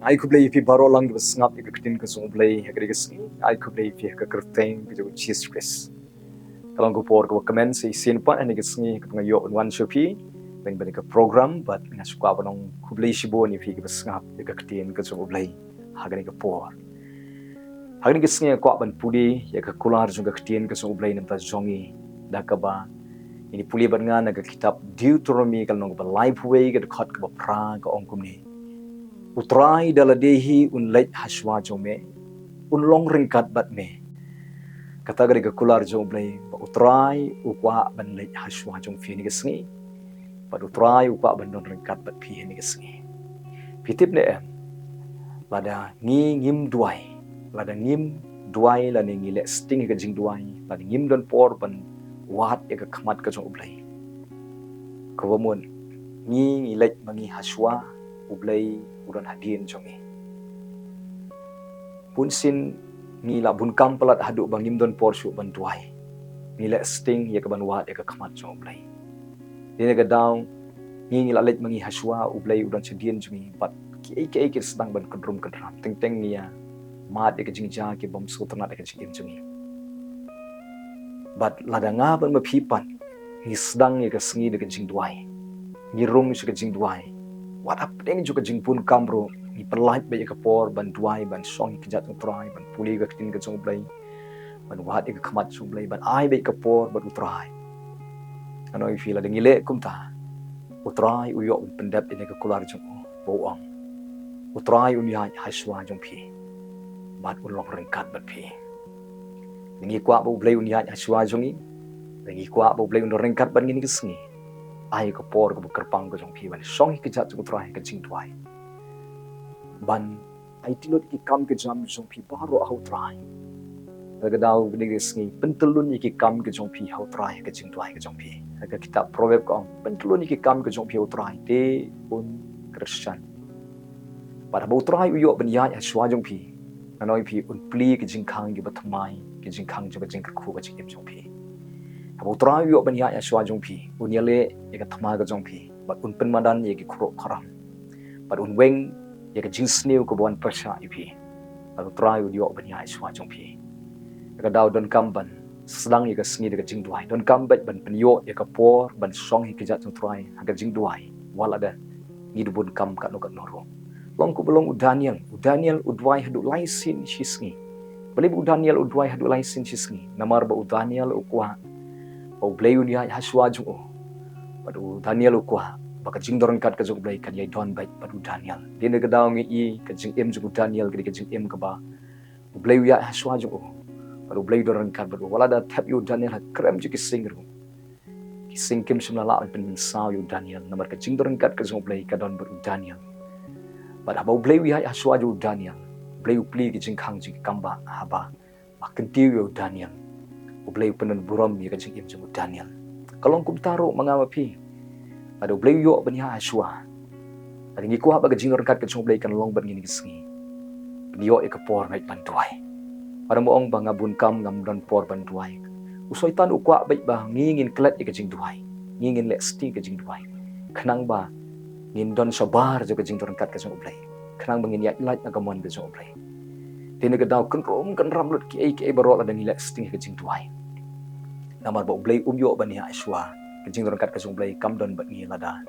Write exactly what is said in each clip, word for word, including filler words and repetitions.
Ai khublei ïa phi baroh lang kiba sngap ïa ka ktien ka jong U Blei ha kane ka sngi. Ai khublei ïa phi ha ka kyrteng ka jong U Jisu Khrist. Ka long ka por kaba kmen sa shisien pat ha kane ka sngi kaba nga ïoh ban wan sha phi lyngba kane ka program, bad nga shu kwah ban ong khublei shibun ïa phi kiba sngap ïa ka ktien ka jong U Blei ha kane ka por. Ha kane ka sngi nga kwah ban pule ïa ka kular jong ka ktien ka jong U Blei na ka bynta jong ngi, da kaba ngin ïa pule bad nga na ka kitab Deuteronomi ka lynnong kaba laiphew wei ka dkhot kaba phra, ka ong kumne: U Trai da lade hi un leit ha shuwa jong me, un long ryngkat bad me. Kata ka dei ka kular jong U Blei ba U Trai u kwah ban leit ha shuwa jong phi ha kane ka sngi, bad U Trai u kwah ban don ryngkat bad phi ha kane ka sngi. Phi tip ne em, lada ngi ngim duwai, lada ngim duwai lane ngi leh sting ïa ka jingduwai, lada ngim don por ban wad ïa ka khmat ka jong U Blei, kaba mut ngi, ngi leit ma ngi ha shuwa, U Blei u don hadien jong ngi. Bunsien ngi la bun kam palat haduh ba ngim don por shuh ban duwai, ngi leh sting ïa ka ban wad ïa ka khmat jong U Blei. Dei na ka daw ngi, ngi la leit ma ngi ha shuwa, U Blei u don shadien jong ngi, bad kiei kiei ki sdang ban kynrum kynram, teng teng ngi ïa mad ïa ka jingjia ki bym sngewtynnat ha ka jingim jong ngi. Bad lada nga bad ma phi pat ngi sdang ïa ka sngi da ka jingduwai, ngi rung sha ka jingduwai, wat hapdeng jong ka jingbun kam ruh ngi pyllait beit ïa ka por ban duwai, ban shong ïa ka kjat jong U Trai, ban pule ïa ka ktien ka jong U Blei, ban wad ïa ka khmat jong U Blei, ban ai beit ka por bad U Trai. Nga ong ïa phi, lada ngi leh kumta, U Trai u ïoh ban pyndep ïa kane ka kular jong u ba u ong, U Trai un ïaid ha shuwa jong phi bad un long ryngkat bad phi. Ngi kwah ba U Blei un ïaid ha shuwa jong ngi, ngi kwah ba U Blei un don ryngkat bad ngi ha kane ka sngi. Ai ka por kaba kyrpang ka jong phi ban shong ïa ka kjat jong U Trai ha ka jingduwai, ban aiti lut ïa ki kam ki jam jong phi baroh ha U Trai. Lada ka daw ha kane ka sngi, pyntyllun ïa ki kam ki jong phi ha U Trai ha ka jingduwai ka jong phi. Ha ka kitab Proverb ka ong, pyntyllun ïa ki kam ki jong phi ha U Trai, te un kyrshan. Bad haba U Trai u ïoh ban ïaid ha shuwa jong phi, nga ong ïa phi, un plie ki jingkhang kiba thymmai, ki jingkhang jong ka jingkyrkhu ka jingim jong phi. Haba U Trai u ïoh ban ïaid ha shuwa jong phi, un ïaleh ïa ka thma ka jong phi, bad un pynmadan ïa ki kyrhai kyrhai, bad un weng ïa ka jingsniew kaba wan pyrshah ïa phi. Bad U Trai u ïoh ban ïaid ha shuwa jong phi. Lada ka daw, donkam ban sdang ïa ka sngi da ka jingduwai, donkam beit ban pynïoh ïa ka por ban shong ïa ka kjat jong U Trai ha ka jingduwai, wat lada ngi da bun kam katno katno ruh. Long kumba long u Daniel, u Daniel u duwai haduh lai sien shi sngi. Balei ba u Daniel u duwai haduh lai sien shi sngi? Namar ba u Daniel u kwah ba U Blei un ïaid ha shuwa jong u. Bad u Daniel u kwah ba ka jingdon ryngkat ka jong U Blei kan ïai don beit bad u Daniel. Dei na ka daw ngi i ka jingim jong u Daniel ka dei ka jingim kaba U Blei u ïaid ha shuwa jong u, bad U Blei u don ryngkat bad u. Wat lada thep ïa u Daniel ha krem jong ki sing ruh, ki sing kim shym la lah ban pynmynsaw ïa u Daniel, namar ka jingdon ryngkat ka jong U Blei ka don bad u Daniel. Bad haba U Blei u ïaid ha shuwa jong u Daniel, U Blei u plie ki jingkhang jong ki kambah haba ba kyntiew ïa u Daniel. U Blei u pyndon burom ïa ka jingim jong u Daniel. Ka long kumta ruh ma nga ma phi. Lada U Blei u ïoh ban ïaid ha shuwa, lada ngi kwah ba ka jingdon ryngkat ka jong U Blei kan long bad ngi ha kane ka sngi, pynïoh ïa ka por ngeit ban duwai. Wat ym ong ba nga bun kam, ngam don por ban duwai. U Soitan u kwah beit ba ngi ngin klet ïa ka jingduwai, ngi ngin leh sting ka jingduwai, khnang ba ngin don shabar jong ka jingdon ryngkat ka jong U Blei, khnang ba ngin ïaid lait na ka mon ka jong U Blei. Dei na ka daw, kynrum kynram lut kiei kiei baroh lada ngi leh sting ha ka jingduwai. Namar ba U Blei um ïoh ban ïaid ha shuwa, ka jingdon ryngkat ka jong U Blei kam don bad ngi lada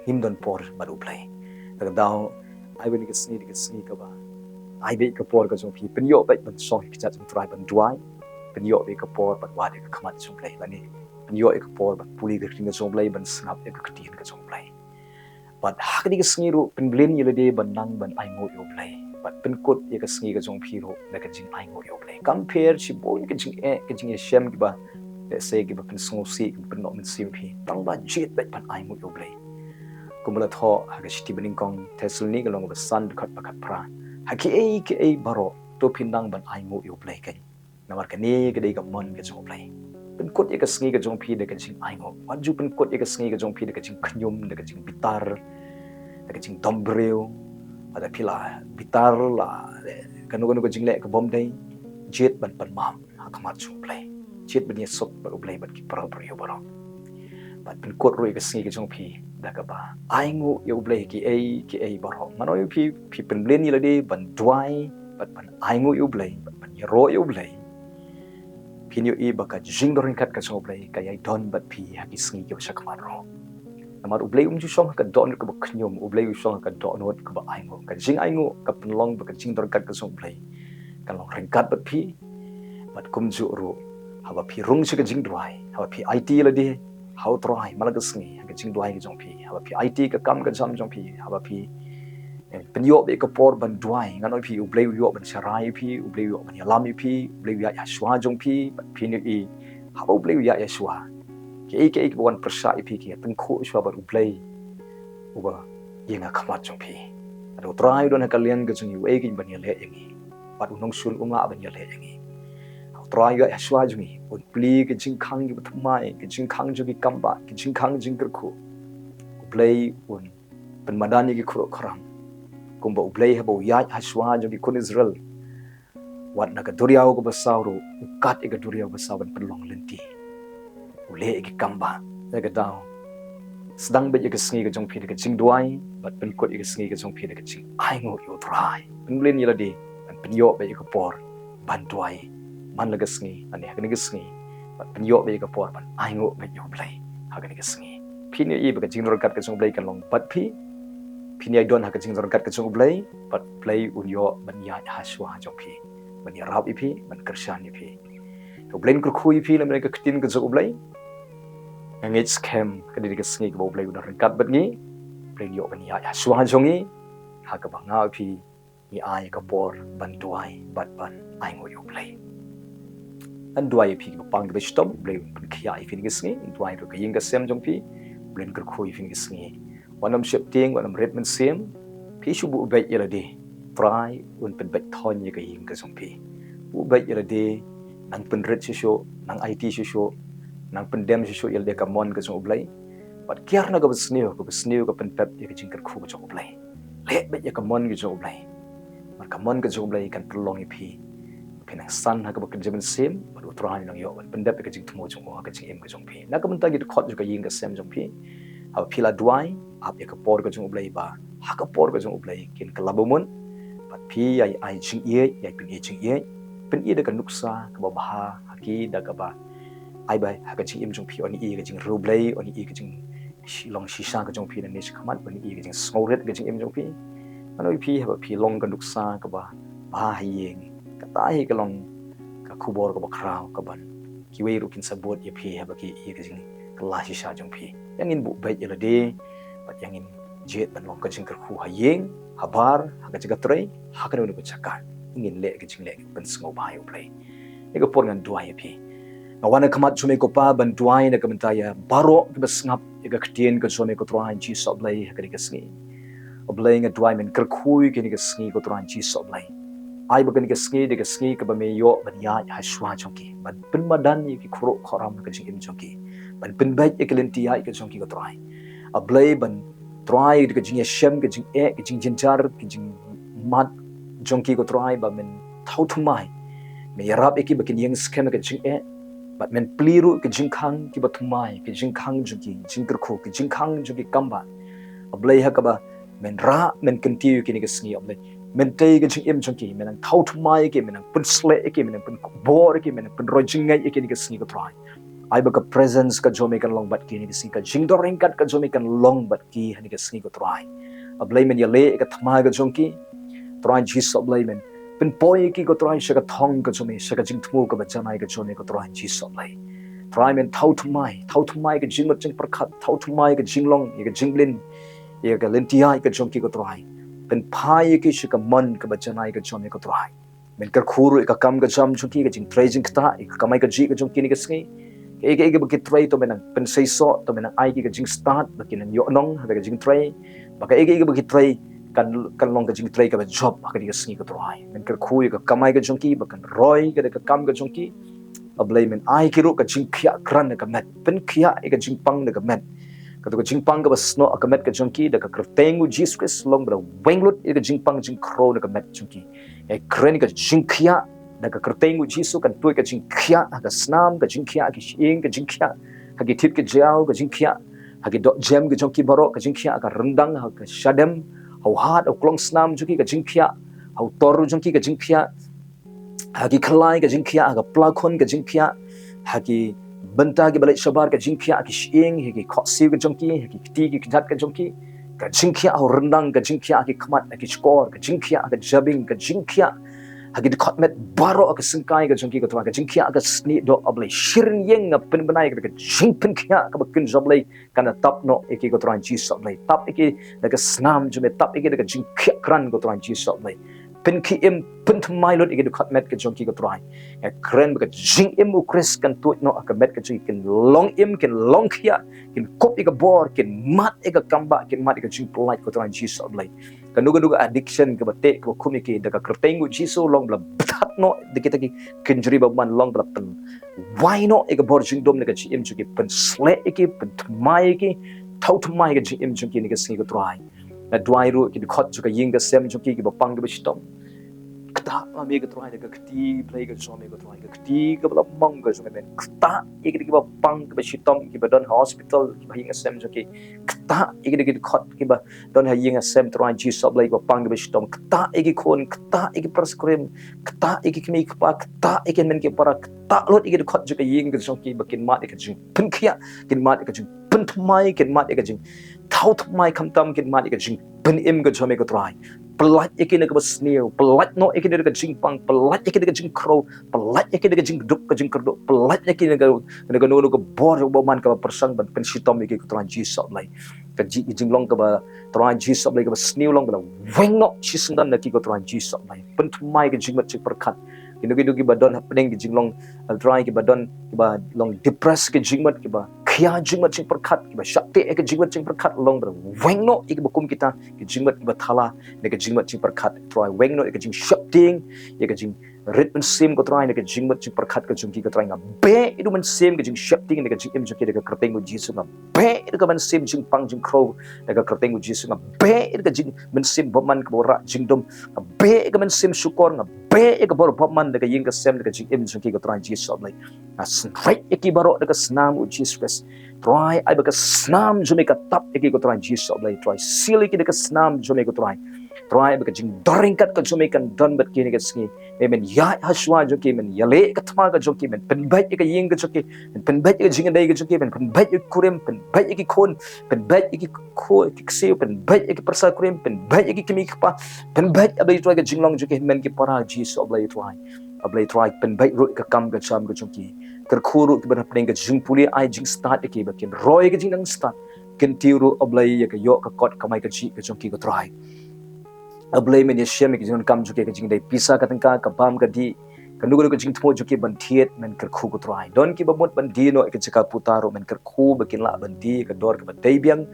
ngim don por bad U Blei. Lada ka daw, ai beit kane ka sngi da ka sngi kaba, ai beit ka por ka jong phi, pynïoh beit ban shong ïa ka kjat jong U Trai ban duwai, pynïoh beit ka por ban wad ïa ka khmat jong U Blei, lane pynïoh ïa ka por ban pule ïa ka ktien ka jong U Blei, ban sngap ïa ka ktien ka jong U Blei. Bad ha kane ka sngi ruh, pynbeit ïa lade ban nang ban ainguh ïa U Blei. Bad pynkut ïa ka sngi ka jong phi ruh da ka jingainguh ïa U Blei. Kam pher shibun ka jingeh, ka jingeh shem kiba, lehse kiba pynsngewsih, kiba pynnoh mynsiem phi, tang ba jied beit ban ainguh ïa U Blei. Kumba la thoh ha ka shithi banyngkong Thessaloni ka lynnong ba san, dkhot ba khatphra: Ha kiei kiei baroh, to phin nang ban ainguh ïa U Blei keiñ, namar kane ka dei ka mon ka jong U Blei. Pynkut ïa ka sngi ka jong phi da ka jingainguh. Wat ju pynkut ïa ka sngi ka jong phi da ka jingkhñium, da ka jingbitar, da ka jingdom briew. Lada phi la bitar, la kano kano ka jingleh ka bym dei, jied ban pynmap ha khmat jong U Blei. Jied ban ïasuk bad U Blei bad ki para briew baroh. Bad pynkut ruh ïa ka sngi ka jong phi da kaba ainguh ïa U Blei kiei kiei baroh. Ngan ong ïa phi, phi pynmlien ïa lade ban duwai bad ban ainguh ïa U Blei bad ban ïaroh ïa U Blei. Phin ïohi ba ka jingdon ryngkat ka jong U Blei ka ïai don bad phi ha ki sngi kiba sha khmat ruh. Namar U Blei um ju shong ha ka dohnud kaba khñium, U Blei u shong ha ka dohnud kaba ainguh. Ka jingainguh ka pynlong ba ka jingdon ryngkat ka jong U Blei kan long ryngkat bad phi. Bad kumjuh ruh, haba phi rung sha ka jingduwai, haba phi aiti ïa lade ha U Trai man la ka sngi ha ka jingduwai ka jong phi, haba phi aiti ka kam ka jam jong phi, haba phi, eh, pynïoh beit ka por ban duwai, ngan ong ïa phi, U Blei u ïoh ban sharai ïa phi, U Blei u ïoh ban ïalam ïa phi, U Blei u ïaid ha shuwa jong phi. Bad phin ïohi, haba U Blei u ïaid ha shuwa, kiei kiei kiba wan pyrshah ïa phi ki ïatyngkhuh shuwa bad U Blei uba ïeng ha khmat jong phi. Bad U Trai u don ha ka liang ka jong ngi, uei kein ban ïaleh ïa ngi? Bad u nongshun um lah ban ïaleh ïa ngi. U Trai u ïaid ha shuwa jong ngi, un plie ki jingkhang kiba thymmai, ki jingkhang jong ki kambah, ki jingkhang jingkyrkhu. U Blei un pynmadan ïa ki khurup khuram. Kumba U Blei haba u ïaid ha shuwa jong ki khun Israel, wat na ka duriaw kaba saw ruh, u kat ïa ka duriaw kaba saw ban pynlong lynti. U leh ïa ki kambah. Ïa ka daw, sdang beit ïa ka sngi ka jong phi da ka jingduwai, bad pynkut ïa ka sngi ka jong phi da ka jingainguh ïa U Trai. Pynmlien ïa lade ban pynïoh beit ïa ka por ban duwai man la ka sngi, lane ha kane ka sngi. Bad pynïoh beit ïa ka por ban ainguh beit ïa U Blei ha kane ka sngi. Phin ïohi ba ka jingdon ryngkat ka jong U Blei kan long bad phi. Phin ïai don ha ka jingdon ryngkat ka jong U Blei, bad U Blei un ïoh ban ïaid ha shuwa jong phi, ban ïarap ïa phi, ban kyrshan ïa phi. U Blei un kyrkhu ïa phi lem bad ka ktien ka jong U Blei. Nga ngeit skhem ka dei ka sngi kaba U Blei u don ryngkat bad ngi. U Blei un ïoh ban ïaid ha shuwa jong ngi ha kaba nga bad phi ngi ai ka por ban duwai bad ban ainguh ïa U Blei. Ngan duwai ïa phi kiba pang kiba shitom, U Blei un pynkhiah ïa phi ha kane ka sngi. Ngan duwai ruh ka ïing ka sem jong phi, U Blei un kyrkhu ïa phi ha kane ka sngi. Wat nym sheptieng, wat nym rit mynsiem. Phi shu buh beit ïa lade, U Trai un pynbeit thon ïa ka ïing ka jong phi. Buh beit ïa lade, nang pynrit shuh shuh, nang aiti shuh shuh, nang pyndem shuh shuh ïa lade ka mon ka jong U Blei. Bad kiar na kaba sniew, kaba sniew ka pynpep ïa ka jingkyrkhu ka jong U Blei. Leh beit ïa ka mon ka jong U Blei. Namar ka mon ka jong U Blei kan pynlong ïa phi, phin nang san ha kaba kynja mynsiem, bad U Trai un nang ïoh ban pyndep ïa ka jingthmu jong u ha ka jingim ka jong phi. Na ka bynta ki dkhot jong ka ïing ka sem jong phi, haba phi la duwai, ap ïa ka por ka jong U Blei ba ha ka por ka jong U Blei kin kylla bamut. Bad phi ïai ai jingïeit, ïai pyni jingïeit, pyni da ka nuksa kaba bha ha ki, da kaba ai ba ha ka jingim jong phi yn i ka jingriewblei, yn i ka jing shi-, long shisha ka jong phi nangne shakhmat, yn i ka jingsngewrit ka jingim jong phi. Ngan ong ïa phi, haba phi long ka nuksa kaba bha ha ïing, kata hi ka long ka khubor kaba khraw kaban kiwei ruh kin sa bud ïa phi haba ki i ka jingkylla shisha jong phi. Ïa ngin buh beit ïa lade, bad ïa ngin jied ban long ka jingkyrkhu ha ïing, habar, ha ka jaka trei, ha kano kano ka jaka. Ngin leh ka jingleh pynsngewbha ïa U Blei. Ïa ka por ngan duwai ïa phi. Nga wan ha khmat jong me ko Pa ban duwai na ka bynta ïa baroh kiba sngap ïa ka ktien ka jong me ko Trai Jisu Blei ha kane ka sngi. U Blei nga duwai men kyrkhu ïa kane ka sngi ko Trai Jisu Blei. Ai ba kane ka sngi dei ka sngi kaba me ïoh ban ïaid ha shuwa jong ki, ban pynmadan ïa ki khurup khuram ha ka jingim jong ki, ban pynbeit ïa ki lynti ïaid ka jong ki ko Trai. A Blei ban Trai da ka jingïashem, ka jingeh, ka jingjynjar, ka jingmad jong ki ko Trai ba men thaw thymmai. Men ïarap ïa ki ba kin ïeng skhem ha ka jingeh. Bad men plie ruh ka jingkhang kiba thymmai, ka jingkhang jong ki jingkyrkhu, ka jingkhang jong ki kambah. A Blei ha kaba men rah, men kyntiew ïa ki ha kane ka sngi, A Blei. Men tei ka jingim jong ki, men nang thaw thymmai ïa ki, men nang pynsleh ïa ki, men nang pynbor ïa ki, men nang pynroi jingngeit ïa ki ha kane ka sngi ko Trai. Ai ba ka presence ka jong me kan long bad ki ha kane ka sngi, ka jingdon ryngkat ka jong me kan long bad ki ha kane ka sngi ko Trai. A Blei men ïaleh ïa ka thma ka jong ki. Trai Jisu A Blei men pynpoi ïa ki ko Trai sha ka thong ka jong me, sha ka jingthmu kaba janai ka jong me ko Trai Jisu A Blei. Trai men thaw thymmai, thaw thymmai ka jingmut jingpyrkhat, thaw thymmai ka jinglong, ïa ka jingmlien, ïa ka lynti ïaid ka jong ki ko Trai. Pynphai ïa ki sha ka mon kaba janai ka jong me ko Trai. Men kyrkhu ruh ïa ka kam ka jam jong ki, ka jingtrei jingktah, ïa ka kamai kajih ka jong ki ha kane ka sngi. Kaei kaei kaba ki trei to men nang pynseisoh, to men nang ai ki ka jingstad ba kin nang ïoh nong ha ka jingtrei. Ba kaei kaei kaba ki trei kan, kan long ka jingtrei kaba jop ha kane ka sngi ko Trai. Men kyrkhu ïa ka kamai ka jong ki ba kan roi ka da ka kam ka jong ki. A Blei men ai ki ruh ka jingkhiah krat na ka met, pynkhiah ïa ka jingpang na ka met. Kato ka jingpang kaba snoh ha ka met ka jong ki, da ka kyrteng U Jisu Khrist long ba da weng lut ïa ka jingpang jingkhrew na ka met jong ki. Ïa kren ka jingkhiah, da ka kyrteng U Jisu kan tuid ka jingkhiah ha ka snam, ka jingkhiah ha ki shyieng, ka jingkhiah ha ki thied ki jaiaw ka jingkhiah, ha ki dohjem ki jong ki baroh ka jingkhiah, ha ka ryndang, ha ka shadem, ha u hat, ha u klong snam jong ki ka jingkhiah, ha u tor jong ki ka jingkhiah, ha ki khlai ka jingkhiah, ha ka plakhon ka jingkhiah, ha ki bynta kiba leit shabar ka jingkhiah, ha ki shyieng, ha ki khohsiew ka jong ki, ha ki kti ki kjat ka jong ki, ka jingkhiah, ha u ryndang ka jingkhiah, ha ki khmat, ha ki shkor ka jingkhiah, ha ka jabieng ka jingkhiah, ha ki dkhot met baroh, ha ka syngkai ka jong ki ko Trai, ka jingkhiah, ha ka snieh doh, A Blei, shiryngiem nga pynbna ïa ka jingpynkhiah kaba kynja, A Blei, kan da tap noh ïa ki ko Trai Jisu A Blei. Tap ïa ki da ka snam jong me, tap ïa ki da ka jingkhiah krat ko Trai Jisu A Blei. Pynkhie im, pynthymmai lut ïa ki dkhot met ka jong ki ko Trai. Nga kren ba ka jingim U Khrist kan tuid noh ha ka met ka jong ki, kin long im, kin long khiah, kin kup ïa ka bor, kin mad ïa ka kambah, kin mad ïa ka jingpyllait ko Trai Jisu A Blei. Kano kano ka addiction kaba teh kaba khum ïa ki, da ka kyrteng U Jisu long ba la bthat noh da kita ki kynjri bymman, long ba la pynwai noh ïa ka bor jingdum na ka jingim jong ki, pynsleh ïa ki, pynthymmai ïa ki, thaw thymmai ïa ka jingim jong ki na ka sngi ko Trai. Nga duwai ruh ki dkhot jong ka ïing ka sem jong ki kiba pang kiba shitom. Ktah ma me ko Trai da ka kti Blei ka jong me ko Trai, ka kti kaba la mong ka jong me. Ktah ïa ki da kiba pang kiba shitom, kiba don ha hospital, kiba ha ïing ha sem jong ki. Ktah ïa ki da ki dkhot kiba don ha ïing ha sem Trai Jisu A Blei, kiba pang kiba shitom. Ktah ïa ki khun, ktah ïa ki para skrim, ktah ïa ki kmie ki kpa, ktah ïa ki hynmen ki para, ktah lut ïa ki dkhot jong ka ïing ka jong ki ba kin mad ïa ka jingpynkhiah, kin mad ïa ka jingpynthymmai, kin mad ïa ka jingthaw thymmai, khamtam kin mad ïa ka jingpynim ka jong me ko Trai. Pyllait ïa ki na kaba sniew, pyllait noh ïa ki na ka jingpang, pyllait ïa ki na ka jingkhrew, pyllait ïa ki na ka jingduk ka jingkyrduh, pyllait ïa ki na ka, na kano kano ka bor bymman kaba pyrshang ban pynshitom ïa ki ko Trai Jisu A Blei. Ka ji-, ka jinglong kaba Trai Jisu A Blei kaba sniew long ba la weng noh shisyndon na ki ko Trai Jisu A Blei. Pynthymmai ka jingmut jingpyrkhat. Kino kino kiba don hapdeng ka jinglong, ah, Trai, kiba don, kiba long depressed ka jingmut, kiba khia jingmut jingpyrkhat, kiba shah teh ka jingmut jingpyrkhat, long ba la weng noh ïa kiba kum kita, ka jingmut kiba thala na ka jingmut jingpyrkhat. Trai, weng noh ïa ka jingsheptieng, ïa ka jingrit mynsiem ko Trai na ka jingmut jingpyrkhat ka jong ki ko Trai. Nga beh ïa u mynsiem ka jingsheptieng na ka jingim jong ki da ka kyrteng U Jisu. Nga beh ïa ka mynsiem jingpang jingkhrew da ka kyrteng U Jisu. Nga beh ïa ka jing mynsiem bymman kaba rah jingdum. Nga beh ïa ka mynsiem shukor, nga beh ïa ka bor bymman da ka ïing ka sem da ka jingim jong ki ko Trai Jisu A Blei. Nga sngewrit ïa ki baroh da ka snam U Jisu Khrist. Trai, ai ba ka snam jong me ka tap ïa ki ko Trai Jisu A Blei. Trai, seal ïa ki da ka snam jong me ko Trai. Trai, ai ba ka jingdon ryngkat ka jong me kan don bad ki na ka sngi. Me men ïaid ha shuwa jong ki, men ïaleh ka thma ka jong ki, men pynbeit ïa ka ïing ka jong ki, men pynbeit ïa ka jingïadei ka jong ki, men pynbeit ïa ki kurim, pynbeit ïa ki khun, pynbeit ïa ki khun, ki ksiew, pynbeit ïa ki parsa kurim, pynbeit ïa ki kmie ki kpa, pynbeit, A Blei Trai, ka jinglong jong ki hynmen ki para, Jisu A Blei Trai. A Blei Trai, pynbeit ruh ka kam ka jam ka jong ki. Kyrkhu ruh kiba don hapdeng ka jingpule, ai jingstad ïa ki ba kin roi ka jingnang stad. Kyntiew ruh, A Blei, ïa ka ïoh ka kot kamai kajih ka jong ki ko Trai. A Blei, men ïashem ïa ka jingdonkam jong ki, ka jingïadei pisa ka tyngka, ka bam ka dih, kano kano ka jingthmu jong ki ban thied, men kyrkhu ko Trai. Don kiba mut ban die noh ïa ka jaka puta ruh, men kyrkhu ba kin lah ban die ïa ka dor kaba dei biang.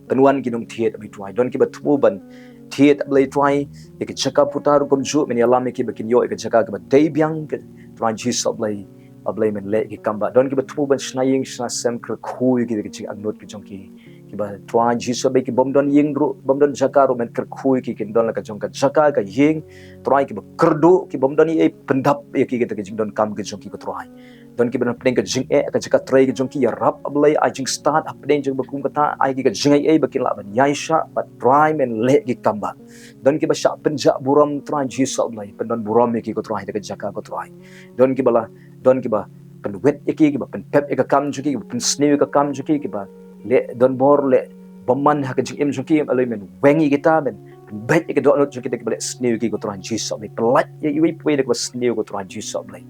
Pynwan ki nongthied, A Blei Trai. Don kiba thmu ban thied, A Blei Trai, ïa ka jaka puta ruh kumjuh, men ïalam ïa ki ba kin ïoh ïa ka jaka kaba dei biang, ko Trai Jisu A Blei. A Blei, men leh ïa ki kam ba. Don kiba thmu ban shna ïing shna sem, kyrkhu ïa ki da ka jingangnud ka jong ki. Kiba Trai Jisu A Blei, ki bym don ïing ruh, bym don jaka ruh, men kyrkhu ïa ki kin don la ka jong ka jaka ka ïing. Trai, kiba kyrduh, ki bym don ei ei, pyndap ïa ki da ka jingdonkam ka jong ki ko Trai. Don kiba don hapdeng ka jingeh, ka jaka trei ka jong ki, ïarap, A Blei, ai jingstad hapdeng jong ba kum kata, ai ki ka jingaiei ba kin lah ban ïaishah, bad Trai, men leh ïa ki kam ba. Don kiba shah pynjah burom, Trai Jisu A Blei, pyndon burom ïa ki ko Trai da ka jaka ko Trai. Don kiba la, don kiba pynwit ïa ki, kiba pynpep ïa ka kam jong ki, kiba pynsniew ïa ka kam jong ki, kiba leh donbor, leh bymman ha ka jingim jong ki, A Blei, men weng ïa kita, men pynbeit ïa ka dohnud jong kita, kiba leh sniew ïa ki ko Trai Jisu A Blei. Pyllait ïa iwei pa iwei na kaba sniew ko Trai Jisu A Blei.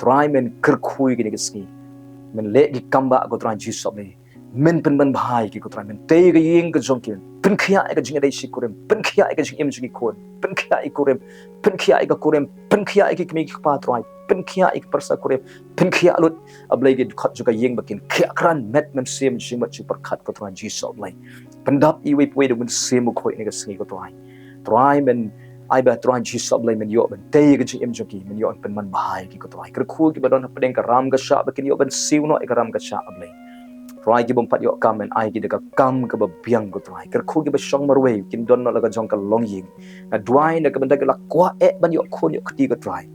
Trai, men kyrkhu ïa ki na ka sngi. Men leh ïa ki kam ba ko Trai Jisu A Blei. Men pynman bha ïa ki ko Trai, men tei ïa ka ïing ka jong ki, men pynkhiah ïa ka jingïadei shi kurim, pynkhiah ïa ka jingim jong ki khun, pynkhiah ïa ki kurim, pynkhiah ïa ka kurim, pynkhiah ïa ki kmie ki kpa Trai, pynkhiah ïa ki parsa kurim, pynkhiah lut, A Blei, ki dkhot jong ka ïing ba kin khiahkrat met mynsiem jingmut jingpyrkhat ko Trai Jisu A Blei. Pyndap iwei pa iwei da u Mynsiem Bakhuid na ka sngi ko Trai. Trai, men ai ba Trai Jisu A Blei, men ïoh ban tei ïa ka jingim jong ki, men ïoh ban pynman bha ïa ki ko Trai. Kyrkhu kiba don hapdeng ka ram ka shah ba kin ïoh ban siew noh ïa ka ram ka shah A Blei. Trai, ki bym pat ïoh kam, men ai ki da ka kam kaba biang ko Trai. Kyrkhu kiba shong marwei, kin don noh la ka jong ka longïing. Nga duwai na ka bynta ki la kwah eh ban ïoh khun ïoh kti ko Trai.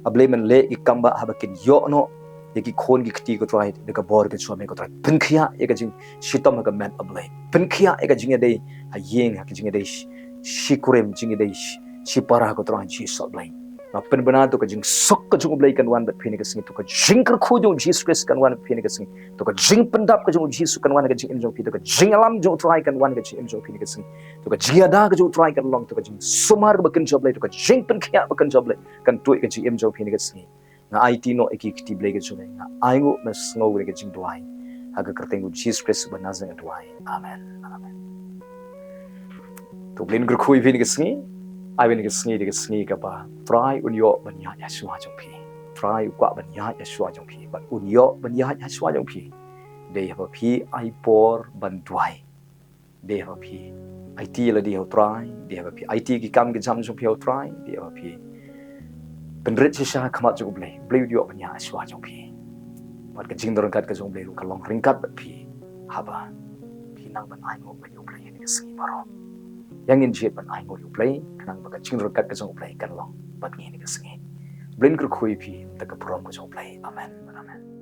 A Blei, men leh ïa ki kam ba haba kin ïoh noh ïa ki khun ki kti ko Trai, da ka bor ka jong me ko Trai. Pynkhiah ïa ka jingshitom ha ka met, O Blei. Pynkhiah ïa ka jingïadei ha ïing, ha ka jingïadei shi-, shikurim, jingïadei shi-, shipara ko Trai Jisu, O Blei. Nga pynbna to ka jingsuk ka jong U Blei kan wan bad phi ha kane ka sngi, to ka jingkyrkhu jong U Jisu Khrist kan wan bad phi ha kane ka sngi, to ka jingpyndap ka jong U Jisu kan wan ha ka jingim jong phi, to ka jingïalam jong U Trai kan wan ha ka jingim jong phi ha kane ka sngi, to ka jingïada ka jong U Trai kan long, to ka jingsumar kaba kynja, O Blei, to ka jingpynkhiah ba kynja, O Blei, kan tuid ha ka jingim jong phi ha kane ka sngi. Nga aiti noh ïa ki kti Blei ka jong me, nga ainguh, me sngew ïa ka jingduwai. Ha ka kyrteng U Jisu Khrist uba Nasaret nga duwai. Amen. Amen. To U Blei un kyrkhu ïa phi ha kane ka sngi. Ai ba ha kane ka sngi, ha kane ka sngi kaba U Trai un ïoh ban ïaid ha shuwa jong phi. U Trai u kwah ban ïaid ha shuwa jong phi. Bad un ïoh ban ïaid ha shuwa jong phi. Dei haba phi ai por ban duwai. Dei haba phi aiti ïa lade ha U Trai, dei haba phi aiti ïa ki kam ki jam jong phi ha U Trai, dei haba phi pynrit shisha ha khmat jong U Blei, U Blei u ïoh ban ïaid ha shuwa jong phi. Bad ka jingdon ryngkat ka jong U Blei ruh ka long ryngkat bad phi. Haba phi nang ban ainguh bad ïa U Blei ha kane ka sngi baroh. Ïa ngin jied ban ainguh ïa U Blei, khnang ba ka jingdon ryngkat ka jong U Blei kan long bad ngi ha kane ka sngi. U Blei un kyrkhu ïa phi, da ka burom ka jong U Blei. Amen. Amen.